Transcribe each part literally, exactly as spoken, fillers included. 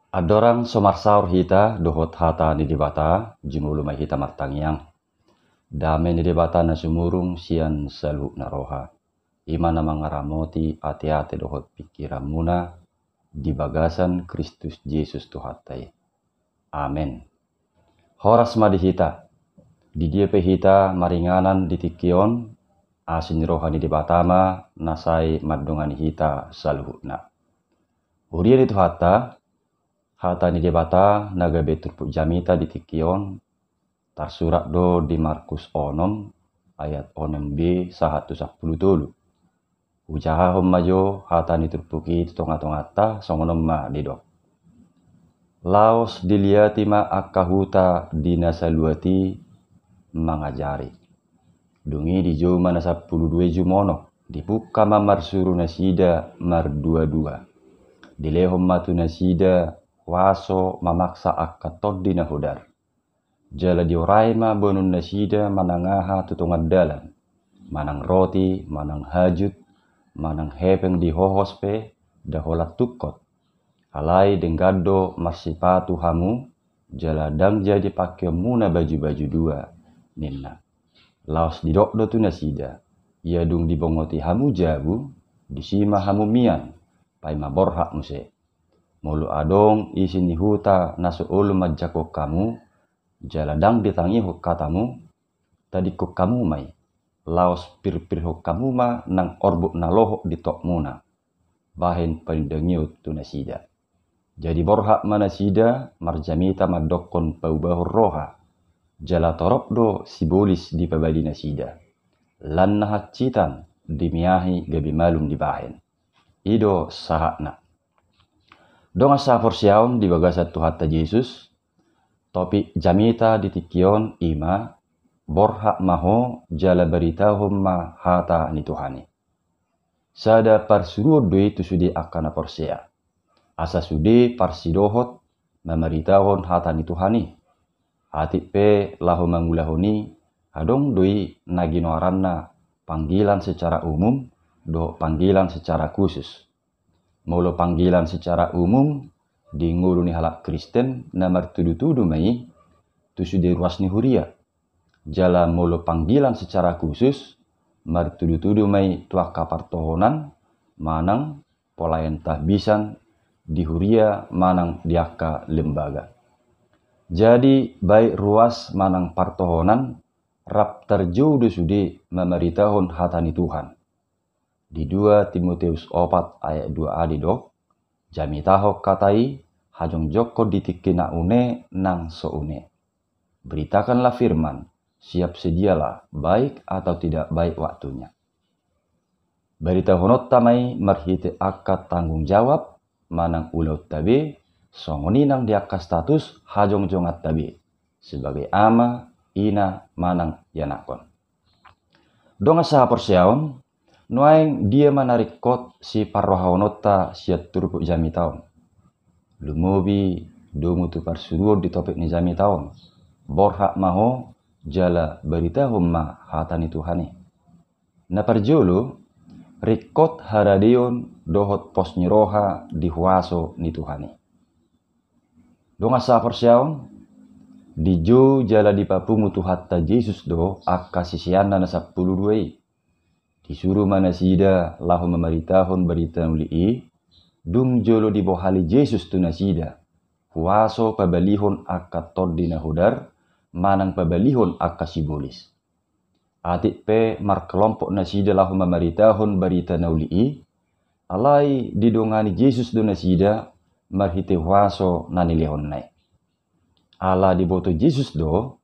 Andorang so marsaor hita dohot hata ni Debata, jumolo ma hita martangiang. Dame ni Debata na sumurung sian saluhutna roha, i ma na mangaramoti ateate dohot pingkiranmuna di bagasan Kristus Jesus Tuhanta i. Amen. Horas ma di hita. Di dia pe hita maringanan di tingki on, asi ni roha ni Debata ma na sai mandongani hita saluhutna. Huria ni Tuhanta, hata ni Debata na gabe turpuk jamita di tingki on tarsurat do di Markus onom ayat onom b sahat tu sampulu tolu. Hujahahon ma jo hata ni turpuk i tu tongatonganta, songon on ma didok: Laos diliati ma angka huta di na saluat i mangajari. Dung i dijou ma na sampulu dua i jumonok, dipungka ma marsuru nasida marduadua. Dilehon ma tu nasida huaso mamaksa angka tondi na hodar. Jala diorai ma boanonnasida manang aha tu tonga dalan, manang roti, manang hajut, manang hepeng di hohos pe, nda holan tungkot. Alai denggan do marsipatu hamu, jala ndang jadi pangkeonmuna bajubaju dua, ninna. Laos didok do tu nasida: Ia dung dibongoti hamu jabu, disi ma hamu mian, paima borhat muse. Molo adong isi ni huta na so olo manjangkon hamu, jala ndang ditangihon hatamu, tadingkon hamu ma i, laos pirpirhon hamu ma nang orbuk na lohot di tokmuna, bahen panindangion tu nasida. Jadi borhat ma nasida marjamita mandokkon paubahon roha, jala torop do sibolis dipabali nasida. Lan na hansitan dimeahi gabe malum dibahen. I do sahatna. Dongan sahaporseaon di bagasan Tuhanta Jesus, topik jamita di tingki on i ma: Borhat ma ho jala baritahon ma hata ni Tuhan i. Sada parsuruon do i tu sude angka na porsea, asa sude parsidohot mamaritahon hata ni Tuhan i. Atik pe laho mangulahon i, adong do i na ginoaranna panggilan secara umum dohot panggilan secara khusus. Molo panggilan secara umum, di ngolu ni halak Kristen na martudutudu ma i tu sude ruas ni huria. Jala molo panggilan secara khusus, martudutudu ma i tu angka partohonan manang pelayan tahbisan di huria manang di angka lembaga. Jadi baik ruas manang partohonan, rap tarjou do sude mamaritahon hata ni Tuhan. Di dua Timoteus opat ayat dua a didok: Jamitahon hata i, hajongjongkon di tingki na une nang so une. Beritakanlah firman, siap sedialah, baik atau tidak baik waktunya. Baritahononta ma i marhite angka tanggung jawab manang ulaonta be, songon i nang di angka status hajongjonganta be, sebagai ama, ina manang ianakhon. Dongan sahaporseaon, nuaeng dia ma na ringkot siparrohahononta sian turpuk jamita on? Lumobi domu tu parsuruon di topik ni jamita on: Borhat ma ho jala baritahon ma hata ni Tuhan i. Na parjolo, ringkot haradeon dohot pos ni roha di huaso ni Tuhan i. Dongan sahaporseaon, dijou jala dipapungu Tuhanta Jesus do angka siseanna na sampulu dua i. Disuru ma nasida laho mamaritahon barita na uli i, dung jolo dibohali Jesus tu nasida huaso pabalihon angka tondi na hodar manang pabalihon angka sibolis. Atik pe markelompok nasida laho mamaritahon barita na uli i, alai didongani Jesus do nasida marhite huaso na nilehonna i. Ala diboto Jesus do,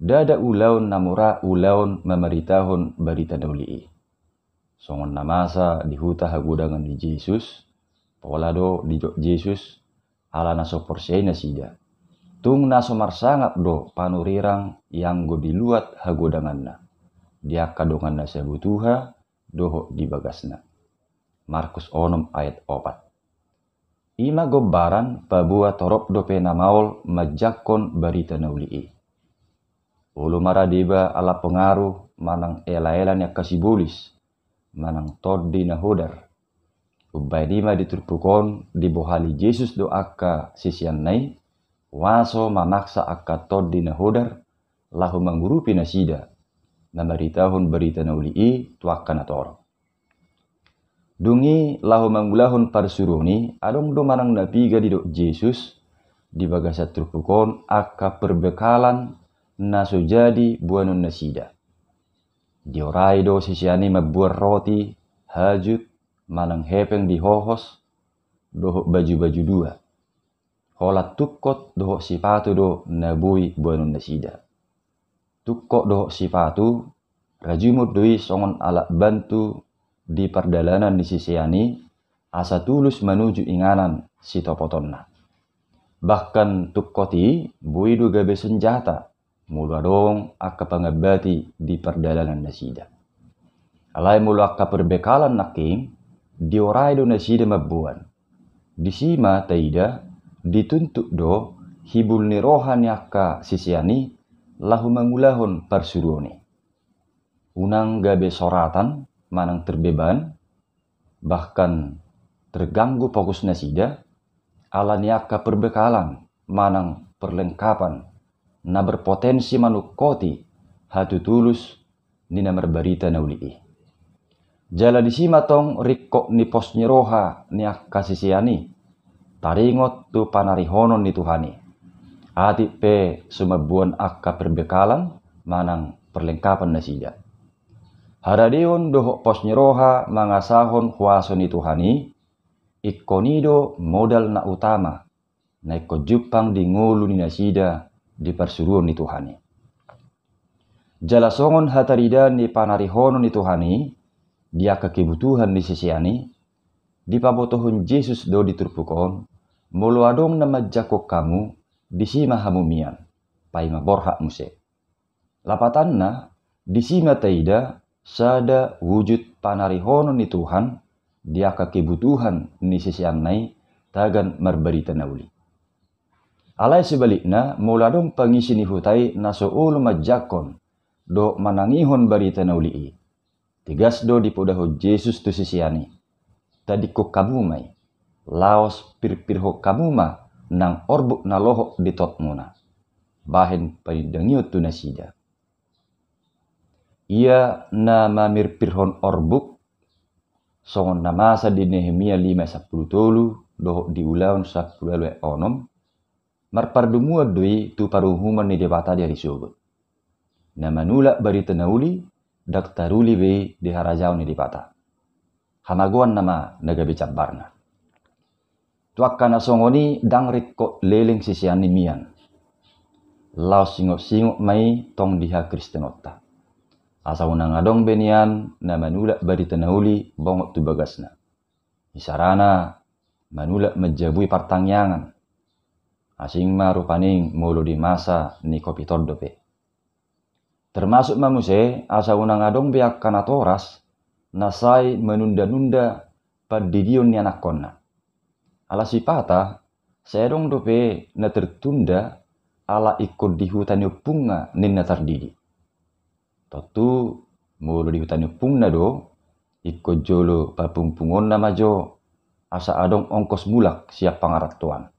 ndada ulaon na mura ulaon mamaritahon barita na uli i. Songon na masa di huta hagodangan ni Jesus, pola do didok Jesus, ala na so porsea i nasida. Tung na so marsangap do panurirang ianggo di luat hagodanganna, di angka dongan na sabutuha dohot di bagasna. Markus onom ayat opat. I ma gombaran paboa torop dope na maol manjangkon barita na uli i. Olo ma ra deba ala pengaruh manang elaela ni angka sibolis manang tondi na hodar. Umbahen i ma di turpuk on dibohali Jesus do angka siseanna i, huaso mamaksa angka tondi na hodar laho mangurupi nasida, mamaritahon barita na uli i tu angka na torop. Dung i laho mangulahon parsuruon i, adong do manang na piga didok Jesus di bagasan turpuk on angka perbekalan na so jadi boanon nasida. Diorai do sisean i mamboan roti, hajut, manang hepeng di hohos, dohot baju-baju dua. Holan tungkot dohot sipatu do na boi boanon nasida. Tungkot dohot sipatu, rajumon do i songon alat bantu di pardalanan ni sisean i, asa tulus manuju inganan sitopotonna. Bahkan tungkot i boi do gabe senjata molo adong angka pangambati di pardalanan nasida. Alai molo angka perbekalan nangkin, diorai do nasida mamboan. Disi ma taida, dituntut do hibul ni roha ni angka sisean i laho mangulahon parsuruon i. Unang gabe soratan manang terbeban, bahkan terganggu fokus nasida, ala ni angka perbekalan manang perlengkapan na berpotensi manungkoti hatu tulus ni na marbarita na uli i. Jala disi ma tong ringkot ni pos ni roha ni angka sisean i, taringot tu panarihonon ni Tuhan i. Atik pe so mamboan angka perbekalan manang perlengkapan nasida. Haradeon dohot pos ni roha mangasahon huaso ni Tuhan i, ingkon i do modal na utama na ingkon jumpang di ngolu ni nasida di parsuruon ni Tuhan i. Jala songon hataridaan ni panarihonon ni Tuhan i di angka kebutuhan ni sisean i, dipabotohon Jesus do di turpuk on, molo adong na manjangkon hamu, disi ma hamu mian, paima borhat muse. Lapatanna, disi ma taida sada wujud panarihonon ni Tuhan di angka kebutuhan ni siseanna i tagan marbarita na uli. Alai sebalikna, molo adong pangisi ni huta i na so olo manjangkon dohot manangihon barita na uli i, tegas do dipodahon Jesus tu sisean i: Tadingkon hamu ma i, laos pirpirhon hamu ma nang orbuk na lohot di totmuna, bahen panindangion tu nasida. Ia na mamirpirhon orbuk, songon na masa di Nehemia lima sampulu tolu dohot di Ulaon sampulu ualu ayat onom, marpardomuan do i tu paruhuman ni Debata di ari sogot. Na manulak barita na uli, ndang taruli be i di harajaon ni Debata. Hamagoan nama na gabe jambarna. Tu angka na songon i ndang ringkot leleng sisean i mian. Laos singot-singot ma i tong di hakristenonta. Asa unang adong be nian na manulak barita na uli bongot tu bagasna. Isarana manulak manjabui partangiangan. Asing ma rupani molo di masa ni Covid on dope. Termasuk ma muse asa unang adong be angka natoras na sai manunda-nunda pandidion ni anakkonna. Ala sipata, sai adong dope na tertunda ala ingkon di huta ni ompungna ninna tardidi. Tontu molo di huta ni ompungna do, ingkon jolo papungpungonna ma jo asa adong ongkos mulak sian pangarantoan.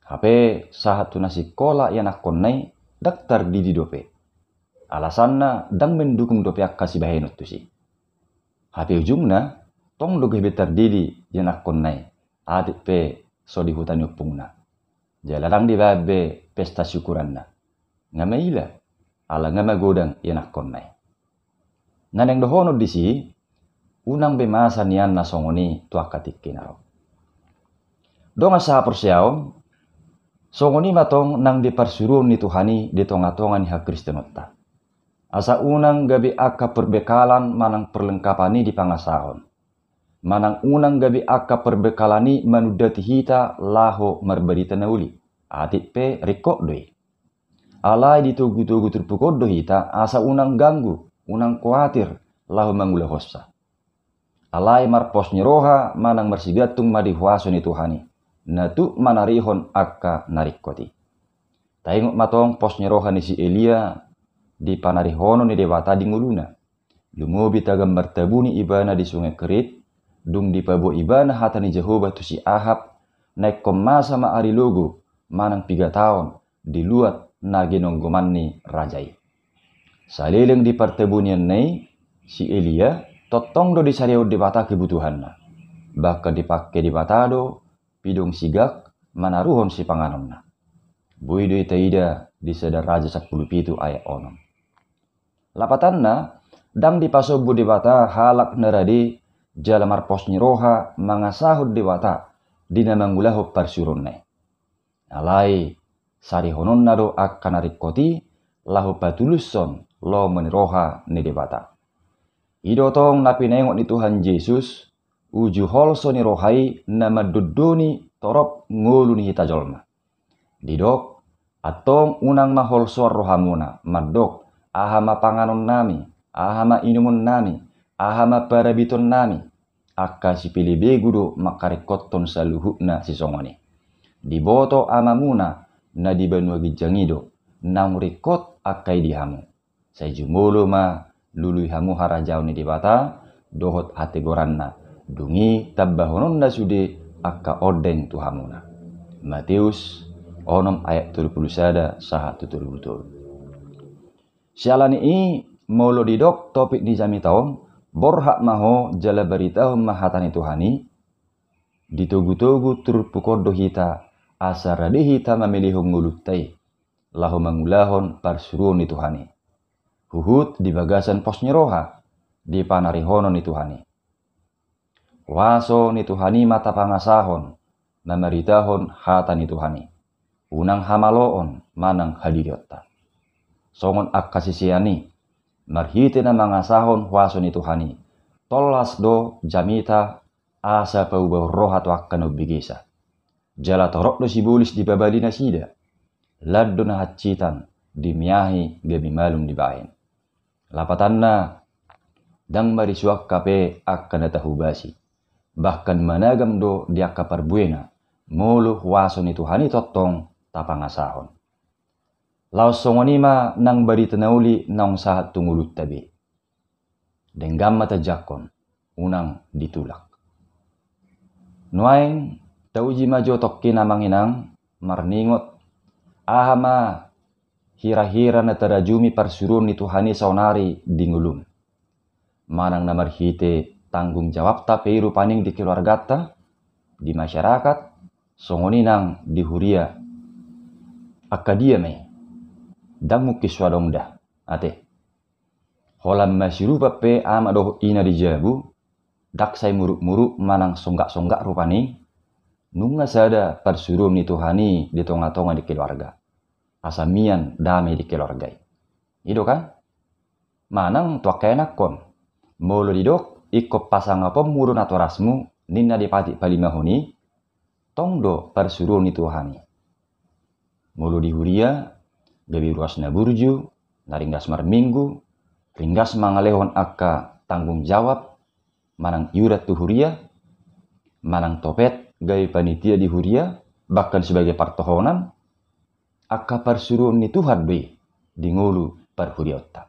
Hape sahat tu na sikola ianakkonna i ndang tardidi dope. Alasanna ndang mendukung dope angka sibahenon tusi. Hape ujungna tong do gabe tardidi ianakkonna i, atik pe so di huta ni ompungna. Jala ndang dibaen be pesta syukuranna. Nga maila, ala nga magodang ianakkonna i. Na naeng dohonon disi, unang be masa nian na songon i tu angka tingki na ro. Dongan sahaporseaon, songon i ma tong nang di parsuruon ni Tuhan i di tonga-tonga ni hakristenonta. Asa unang gabe angka perbekalan manang perlengkapan i dipangasahon. Manang unang gabe angka perbekalan i manundati hita laho marbarita na uli. Atik pe ringkot do i. Alai ditogu-togu turpuk on do hita asa unang ganggu, unang koatir laho mangulahonsa. Alai marpos ni roha manang marsigantung ma di huaso ni Tuhan i, na tuk manarihon angka na ringkot i. Taingot ma tong pos ni roha ni si Elia di panarihonon ni Debata di ngoluna. Lumobi tagan martabuni ibana di Sungai Kerit, dung dipaboa ibana hata ni Jahowa tu si Ahab, na ingkon masa ma ari logo manang piga taon di luat na ginonggoman ni raja i. Saleleng di partabunianna i, si Elia tongtong do disarihon Debata kebutuhanna. Bahkan dipangke Debata do pidong sigak manaruhon sipanganonna. Boi do i taida di Sada Raja sampulu pitu ayat onom. Lapatanna, ndang dipasombu Debata halak na rade jala marpos ni roha mangasahon Debata di na mangulahon parsuruonna i. Alai sarihononna do angka na ringkot i laho patulushon lomo ni roha ni Debata. I do tong na pinaingot ni Tuhan Jesus, uju holso ni roha i na mandondoni torop ngolu ni hita jolma. Didok, antong unang ma holsoan rohamuna, mandok, aha ma panganonnami, aha ma inumonnami, aha ma parabitonnami, angka sipelebegu do mangkaringkothon saluhutna sisongon i. Diboto Amamuna na di banua ginjang i do, naung ringkot angka i di hamu. Sai jumolo ma lului hamu harajaon ni Debata dohot hatigoranna, dung i tambahononna sude angka ondeng tu hamuna. Mateus onom ayat tolu pulu sada sahat tu tolu pulu tolu. Siala ni i, molo didok topik ni jamita on, borhat ma ho jala baritahon ma hata ni Tuhan i, ditogutogu turpuk on do hita, asa rade hita mamelehon ngolunta i laho mangulahon parsuruon ni Tuhan i. Huhut di bagasan pos ni roha di panarihonon ni Tuhan i. Huaso ni Tuhan i ma tapangasahon mamaritahon hata ni Tuhan i. Unang hamaloon manang hadirionta. Songon angka sisean i, marhite na mangasahon huaso ni Tuhan i, tolhas do jamita asa paubahon roha tu angka na umbegesa. Jala torop do sibolis dipabali nasida, lan do na hansitan dimeahi gabe malum dibahen. Lapatanna, ndang marisuangka pe angka na tahobasi, bahkan managam do di angka parbuena, molo huaso ni Tuhan i tongtong tapangasahon. Laos songon i ma nang barita na uli naung sahat tu ngolunta be. Denggan ma tajangkon, unang ditulak. Nuaeng, tauji ma jo tongkin amang inang, marningot, aha ma hirahira na tarajumi parsuruon ni Tuhan i saonari di ngolum. Manang na marhite tanggung jawabta pe i rupani di keluargata, di masyarakat, songon i nang di huria. Angka dia ma i? Ndang mungkin so adong da, ate. Holan masirupa pe ama dohot ina di jabu, ndang sai muruk-muruk manang songgak-songgak rupani, nunga sada parsuruon ni Tuhan i di tonga-tonga di keluarga. Asa mian dame di keluarga i. I do kan? Manang tu angka ianakhon, molo didok, ingkon pasangaponmu do natorasmu, ninna di patik palimahon i, tong do parsuruon ni Tuhan i. Molo di huria, gabe ruas na burju, na ringgas marminggu, ringgas mangalehon angka tanggung jawab, manang iuran tu huria, manang topet gabe panitia di huria, bahkan sebagai partohonan, angka parsuruon ni Tuhan do i di ngolu parhuriaonta.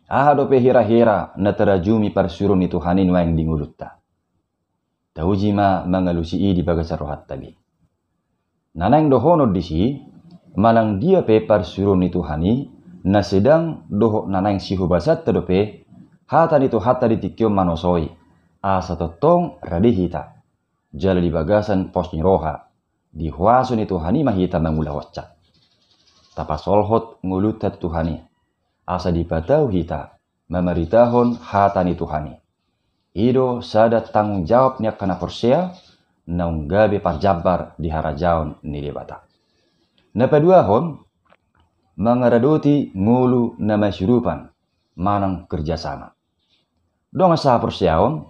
Aha dope hirahira na tarajumi parsuruon ni Tuhan i nuaeng di ngolunta? Tauji ma mangalusi i di bagasan rohanta be. Na naeng dohonon disi, manang dia pe parsuruon ni Tuhan i, na sedang dohot na naeng sihobasanta dope hata ni Tuhanta di tingki on manosoi, asa tongtong rade hita. Jala di bagasan pos ni roha, di huaso ni Tuhan i ma hita mangulahonsa. Tapasolhot ngolunta tu Tuhan i, asa dipatau hita mamaritahon hata ni Tuhan i. I do sada tanggung jawab ni angka na porsea, naung gabe parjambar di harajaon ni Debata. Na paduahon, mangaradoti ngolu na masiurupan, manang kerjasama. Dongan sahaporseaon,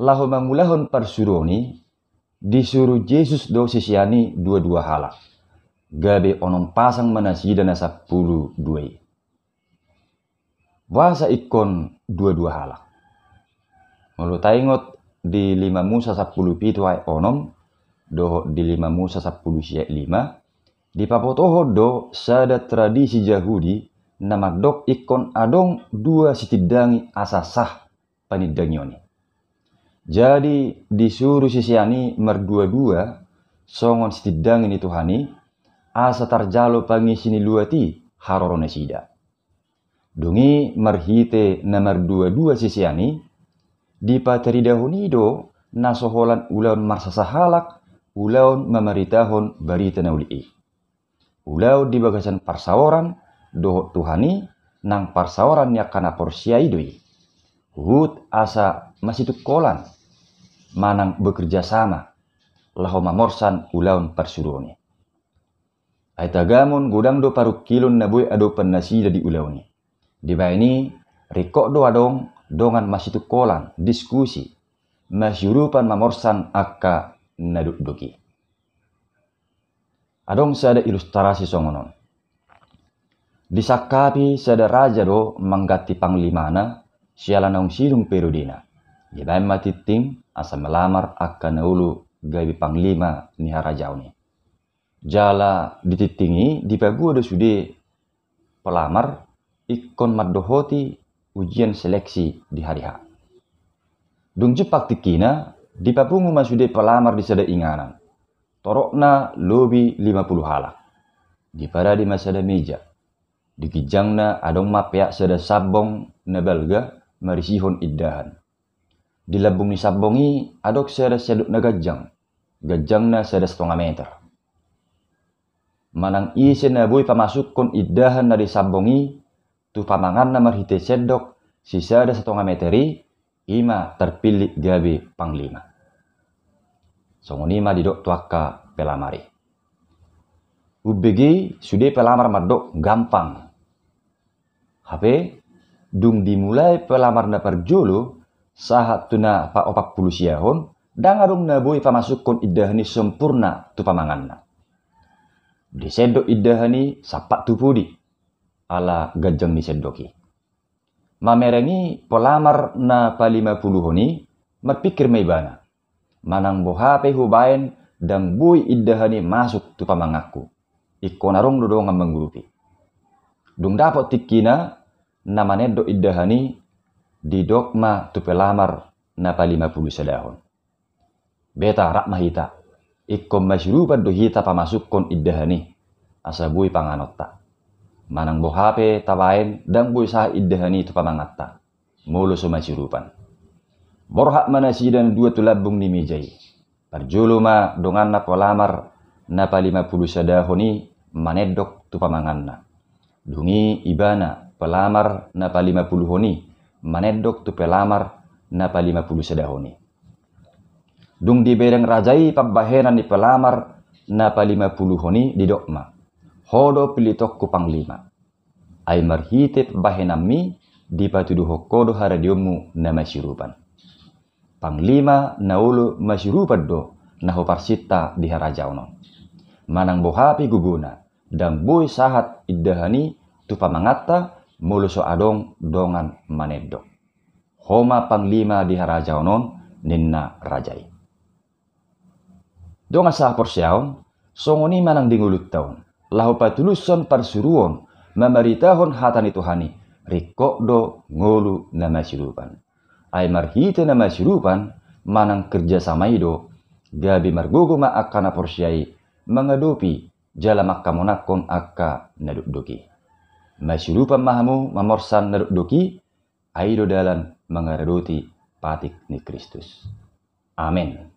laho mangulahon parsuruon i, disuru Jesus do sisean i dua-dua halak. Gabe onom pasang ma nasida na sampulu dua i. Boasa ingkon dua-dua halak? Molo taingot di lima Musa sampulu pitu ayat onom, dohot di lima Musa sampulu sia ayat lima, dipabotohon do sada tradisi Jahudi na mandok ingkon adong dua sitindangi asa sah panindangion i. Jadi disuru sisean i mardua-dua songon sitindangi ni Tuhan i, asa tarjalo pangisi ni luat i haroro nasida. Dung i marhite na mardua-dua sisean i, dipataridahon i do na so holan ulaon marsasahalak, ulaon mamaritahon barita na uli i. Ulaon di bagasan parsaoran dohot Tuhan i, nang parsaoran ni angka na porsea i do i. Huhut asa masitungkolan manang bekerja sama laho mamorsan ulaon parsuruon i. Ai tagamon godang do parungkilon na boi adopan nasida di ulaon i. Dibaen i, ringkot do adong dongan masitungkolan, diskusi, masiurupan mamorsan angka na dokdok i. Adong sada ilustrasi songon on. Disangkapi sada raja do mangganti panglimana siala naung sidung periodena. Dibaen ma tingting asa melamar angka na olo gabe panglima ni harajaon i. Jala di tingting i dipaboa do sude pelamar ingkon mandohoti ujian seleksi di hari H. Dung jumpang tingkina, dipapungu ma sude pelamar di sada inganan. Torokna lobi lima pulu halak. Diparade ma sada meja. Di ginjangna adong ma peak sada sambong na balga marisihon indahan. Di lambung ni sambong i adong sada sendok na ganjang, ganjangna sada satonga meter. Manang ise na boi pamasukkon indahan na di sambong i tu pamanganna marhite sendok sisada satonga meter i, i ma tarpillit gabe panglima. Songon i ma didok tu angka pelamar i. Umbege i sude pelamar mandok gampang. Hape, dung dimulai pelamar na parjolo sahat tu na paopat pulu siahon, ndang adong na boi pamasukkon indahan i sempurna tu pamanganna. Disendok indahan i sampat tu pudi, ala ganjang ni sendok i. Mamereng i pelamar na palima puluhon i, marpingkir ma ibana. Manang boha pe hubaen ndang boi indahan i masuk tu pamanganku. Ingkon adong do dongan mangurupi. Dung dapot tingkina, na manendok indahan i didok ma tu pelamar na palima pulu sadahon. Beta, rap ma hita. Ingkon masiurupan do hita pamasukkon indahan i, asa boi panganonta. Manang boha pe tabaen ndang boi sahat indahan i tu pamanganta molo so masiurupan. Borhat ma nasida na dua tu lambung ni meja i. Parjolo ma donganna pelamar na palima pulu sadahon i manendok tu pamanganna. Dung i ibana pelamar na palima puluhon i manendok tu pelamar na palima pulu sadahon i. Dung dibereng raja i pambahenan ni pelamar na palima puluhon i, didok ma, "Ho do pillitonku panglima. Ai marhite pambahenanmi dipatuduhon ho do haradionmu na masiurupan. Panglima na olo masiurupan do na huparsinta di harajaon on. Manang boha pe gogona, ndang boi sahat indahan i tu pamanganta molo so adong dongan manendok. Ho ma panglima di harajaon on," ninna raja i. Dongan sahaporseaon, songon i ma nang di ngolunta on, laho patulushon parsuruon mamaritahon hata ni Tuhan i, ringkot do ngolu na masiurupan. Ai marhite na masiurupan manang kerja sama i do gabe margogo ma angka na porsea i mangadopi jala mangkamonanghon angka na dokdok i. Masiurupan ma hamu mamorsan na dokdok i, ai i do dalan mangaradoti patik ni Kristus. Amen.